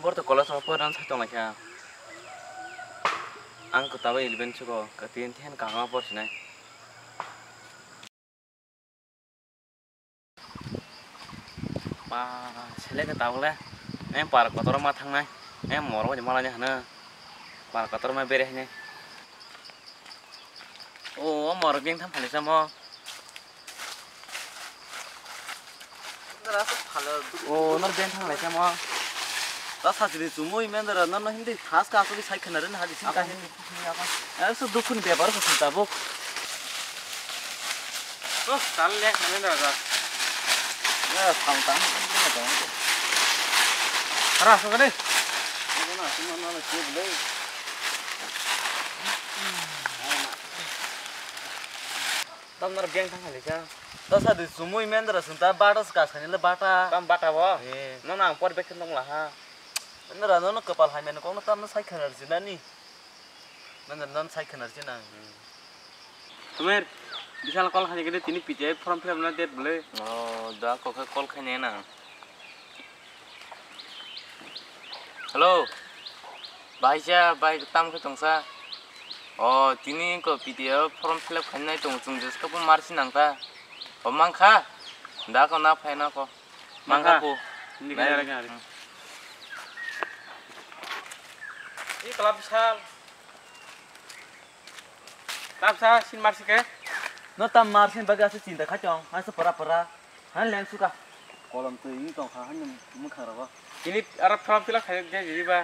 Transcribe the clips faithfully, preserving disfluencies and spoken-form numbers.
Bor to college o porna sai tong lai kha. Ang ko tabo eleven chuko, ka tin ten kanga por sinai. Ba, selek ke tabuk le. Em, par kotor ma thangnai. Em, moro ni malai hana. Par kotor ma bere hine. O, o moro beng tham phale samo. O, nor beng tham lai samo. Ta sajili chumui mendara, nor no hindi thas ka asuli sai khana ren hadi sin ka. Abo hindi. Abo so dukhun bepar ko sin tabuk. Oh, tal le, nang da da. Ya, thang tang, tang, tang, tang. Hara, so gade. Ano na, sino na, na, sino bole. Tam nar beng thang hali sa. Ta sa di sumui mendra sung ta bata ska sani le bata. Tam bata bo? Eh. No na, ang por bek thang la ha. Mendra no, no kapal hai men kong no tam no sai khanar sinani. Nang non sai khwnar se nang. Tumer, bisal call khani kene tini P T F form fill up na date bole. Oh, da kok khe call khani na. Hello. Bai cha, bai tam khe tongsa. Oh, tini ko P T F form fill up khani nai tong chung jeska po marsi nang ta. O mangkha. Da ko na phai na ko. Mangkha. Mangkha po. Hindi kaya lagi hari. Ini kelap bisal. Tapsa sin marsi ke? No tam marsi baga ase chinta kha chong, ase pora pora. Han leng suka. Kolom tu ini tong kha han mukha rawa. Ini arab thalam tila khai je jiri ba.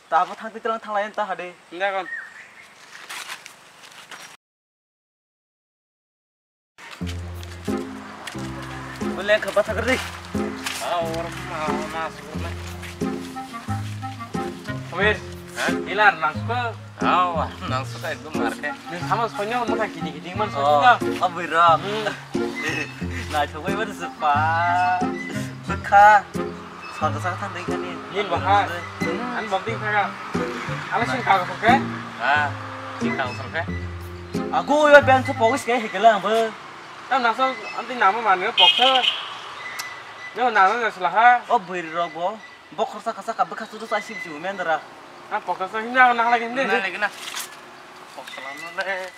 Ta bo thang pitlang thang layan ta hade. Nda kon. Boleh kha patha kar di. Ah, orang mau masuk na. Amir, ha? Ilar nangsko. Aw, nangsko ekdom marke. Nang sama sonyo mona kini kini man sonyo. Oh, abui ro. Hmm. Nai thogoi bar sepa. Bukha. Sor saka thang dei kani. Yin bahai. An bom ding khaga. Ala sing kago soke? Ha, sing kago soke. Ago iba ben su pogis ke hekela ang bo. Tam naso anti nama mane poksa. Nyo nana na sulaha. O bui rok bo. Bokhorsa kasa ka bwkha sudu chai sibsi bo mendra. A poksa hinna na lagi hindi. Na lagi na. Poksa na le.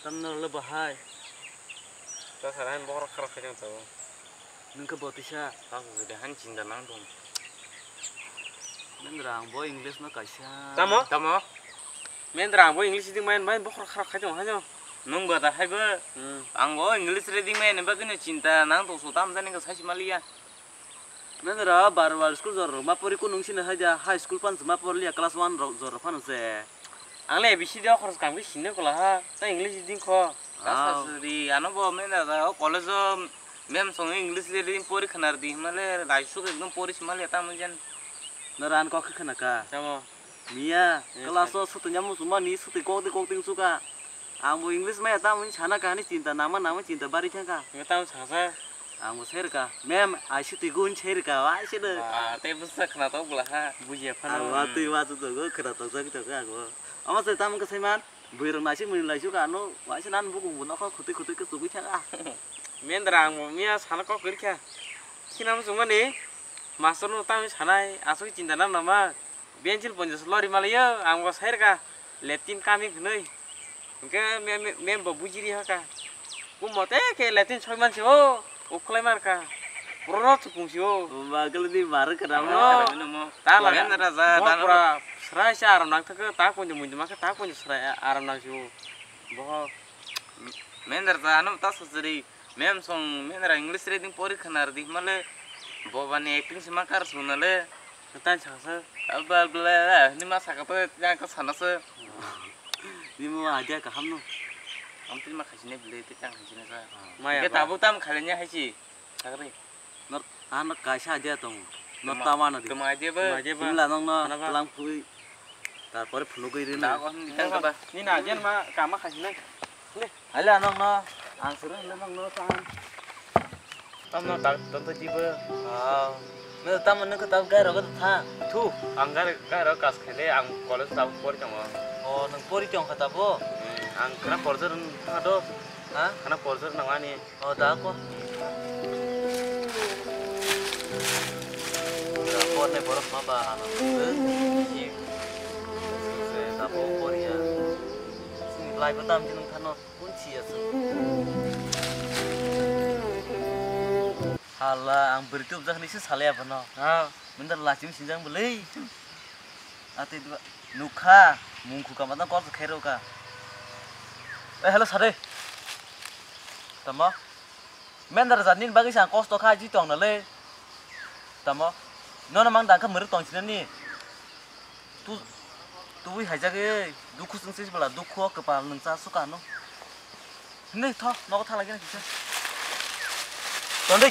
Tamno le bahai. Ta sara han bokhorok khara khaijang tao. Nungkhe botisa. Tamo de han chinta nang tong. Mendra ang bo English no kaisa. Tamo? Tamo? Mendra ang bo English ding main main bokhorok khara khaijang haino. Nung ba da hai bo. Hmm. Ang bo English reading main ba kino chinta nang tong so tam jani ka sai maliya. Mendra bar bar school jor rok ma pori kunung sini hai dia high school pan ma porliya class one rok jor rok phano se. Ang le A B C D o khoroksa kam khe sini kola ha. Ta English ding kho. Kasa suri ano bo mena da o college o mem song English le ding pori khana di himale rai suk ekdom pori simale ta mun jen. Nara an kok khana ka. Tamo. Miya, class o swtwngya muchungmani swtwi kokdwi kokdwi wngsuka. Ang bo English maya tamoni sana kahani chinta nama nama chinta bari thangka. Nge tamo sasa. Ang bo serka. Ma'am, I swtwi gun serka, wai sino. Ah, tei bwsa khwnatok bwla ha. Bujiya phano. Ang watwi watwtwgo khwnatok jagwi tongkha ang bo. Omo se tamo khe saiman. Bwrwi rok naisik mwnwi laisuk ano, waisa nan bukung bo nokho khutui khutui khe chugui thang ah. Mendra ang bo miya sana kok kwrwi kha. Khina muchung mani, master no tamo sanai, aswk chinta nan nama. Benchil ponjas lori malayo, ang bo sai rwkha, Latin kami hwnwi. Hwnkhe mem, mem, mem bo bujiri haka. Bo mote khe Latin soi mansi o. Uklai mar ka. Roro chukung si o. Bagel ni mar ka dam. Ano. Ano mo. Ta la. Mendra ja, bok dan pura srai sa aram nang thaka ta kunju munju ma ka ta kunju srai aram nang si o. Bohok. Mendra ja ano ta sujri. Mem song mendra English reading pori khana rdi male. Bobani acting sima kar sunale. Tan sangsa. Abla bla ni ma saka to yang ka sana se. Ni mo idea kaham no. Ang tini ma khaisine bwlwi tei tang khaisine sa. Maya Ke ba. Tabuk tam khailenya haisi. Sakri. Nor ano kaisa idea tongo. Nor Tama-, tamano di. Tama idea ba. Tama idea ba. Himla nongno Ano ba. Tlang phui. Tarpore phunugwi rini. Da ko hwn ditang ka ba. Ni na jen ma kama khaisine. Haila nongno. Ang suru himla nongno tang. Tamno tak tonto jibo. Ah. Nang tamo nang khe tabuk gai rogo tha. Thu, ang gai gai rogo kas khele ang college tabuk pori tongo. Oh, nang pori tong kha tabo? Hmm, ang kra porjor tha do. Ha? Kra porjor nang ani. Oh, da ko. Kra por ne borok ma ba ano. Ji. Se tabuk pori ya. Sini lai ko tam jinung thano. Kun si ya su. Hala, ang bwrwi tubujak hinwi se salai abono. Ah. Menda lachim sinjak bwlwi. Ate dua nukha, mungkhu kama tang kok khairo ka. Eh, hello, sare. Tamo? Menda raja nini bagwi sa kosto kha ji tong nale. Tamo? Nono mang dang kha mwrwk tong sinani. Tu, tubui haijak e, dukhu chwng se bwla, dukhu o kwpal nwng cha suka no. Hwnwi tho, nogo thang lai khe kisa. Tondwi.